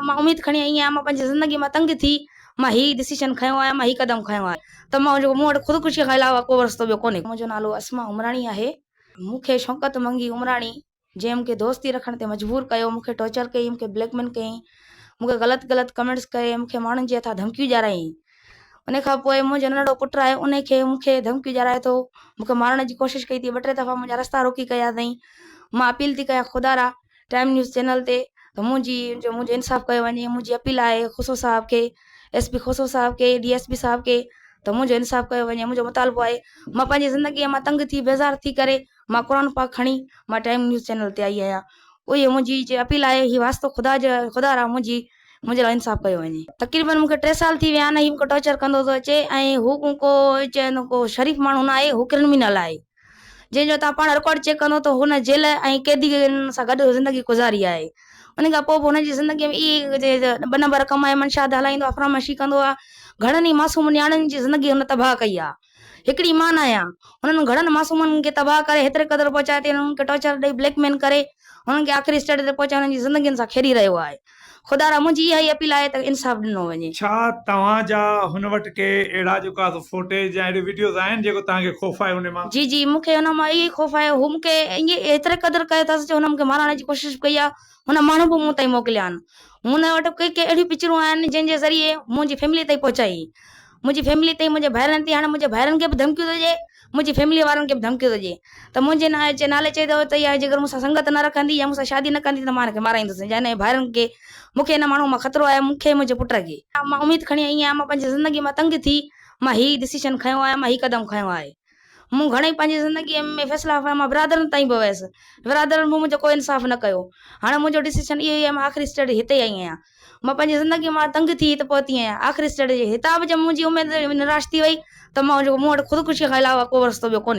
مان اميد کڻي آئي آهيان، مان پنهنجي زندگي مان تنگ ٿي مان هي ڊسيشن کنيو آهي، مان هي قدم کنيو آهي ته مان جو مون وٽ خودڪشي کان علاوه ڪو رستو ٻيو ڪونهي. منهنجو نالو اسما عمراڻي آهي. مون کي شوڪت منگي عمراڻي جنهن مون کي دوستي رکڻ تي مجبور ڪيو، مون کي ٽارچر ڪيائين، مون کي بليڪ ميل ڪيائين، مون کي غلط غلط ڪمينٽس ڪري مون کي ماڻهن جي هٿان ڌمڪيون ڏيارائين. ان کان پوء منهنجو ننڍڙو پٽ آهي ان کي مون کي ڌمڪيون ڏيارائي ٿو، مون کي مارڻ جي ڪوشش ڪئي اٿئي، ٻه ٽي دفعا منهنجا رستا روڪي ڪيا اٿئين. مان اپيل ٿي ڪيان خدارا ٽائيم نيوز چينل تي ته منهنجي جو منهنجو انصاف ڪيو وڃي منهنجي اپيل آهي خسرو صاحب کي ايس پي خسرو صاحب کي ڊي ايس پي صاحب کي ته منهنجو انصاف ڪيو وڃي منهنجو مطالبو آهي مان پنهنجي زندگي مان تنگ ٿي بيزار ٿي ڪري مان قرآن پاڪ کڻي مان ٽائيم نيوز چينل تي آئي آهيان اهي منهنجي جي اپيل آهي هي واسطو خدا جو خدا را منهنجي منهنجي لاء انصاف ڪيو وڃي. تقريبن مونکي ٽي سال ٿي ويا آهن هي مونکي ٽارچر ڪندو ٿو اچي ۽ هو ڪو چوندو ڪو شريف ماڻهو نه آهي هو ڪرمينل آهي. جنهن جو توهان پاڻ رڪارڊ چيڪ ڪندو ته هن جيل ۽ قيدين سان گڏ زندگي گذاري آهي. ان کان پوء به هن جي زندگي ۾ اهي ٻه نمبر ڪم آهي منشيات هلائيندو آهي فراموشي ڪندو آهي. گهڻن ئي معصوم نياڻين جي زندگي هن تباهه ڪئي آهي. هڪڙي مان نه آهيان. هنن گهڻن معصومن کي تباهه ڪري هيتري قدر پهچائي ته انهن کي ٽارچر ڏئي بليڪ ميل ڪري هنن کي آخري اسٽيج تي پهچائي هنن جي زندگين سان کيڏي رهيو آهي. خدارا منهنجي اها ئي اپيل آهي ته انصاف ڏنو وڃي. ڇا توهان جا هن وٽ ڪي اهڙا جيڪو آهي سو فوٽيج يا اهڙيون وڊيوز آهن جيڪو توهان کي خوف آهي انهي مان؟ جي جي مون کي ان مان اهو ئي خوف آهي هو مون کي ائين ايتري قدر ڪيو اٿس جو هن مون کي مارڻ جي ڪوشش به ڪئي آهي هن ماڻهو به مون تائين موڪليا آهن هن وٽ ڪي ڪي اهڙيون پڪچرون آهن جنهن جي ذريعي منهنجي فيملي تائين پهچائي منهنجي فيملي تائين منهنجي ڀائرن تائين هاڻي منهنجي ڀائرن کي به ڌمڪيون ٿو ڏئي منهنجي فيملي وارن کي به ڌمڪيون ٿو ڏئي ته منهنجي نالي نالي چئي ٿو ته اها جيڪر مون سان سنگت نه رکندي يا مون سان شادي نه ڪندي ته مان هن کي مارائيندس يا هن جي ڀائرن کي مون کي هن ماڻهو مان خطرو آهي مون کي منهنجي پٽ کي. مان اميد کڻي آئي آهيان مان پنهنجي زندگي مان تنگ ٿي مان هي ڊسيشن کنيو آهي مان هي قدم کنيو آهي مون گهڻئي پنهنجي زندگي ۾ فيصلا مان برادرن تائين به ويس برادرن به منهنجو ڪو انصاف نه ڪيو هاڻي منهنجو ڊسيشن اهو ئي آهي مان آخري اسٽيج هتي آئي آهيان مان پنهنجي زندگي مان تنگ ٿي هت پهتي آهيان. آخري اسٽيج جي هتان به جي منهنجي اميد نراش ٿي وئي ته مان مون وٽ خودڪشي کان علاوه ڪو رستو ٻيو ڪونهي.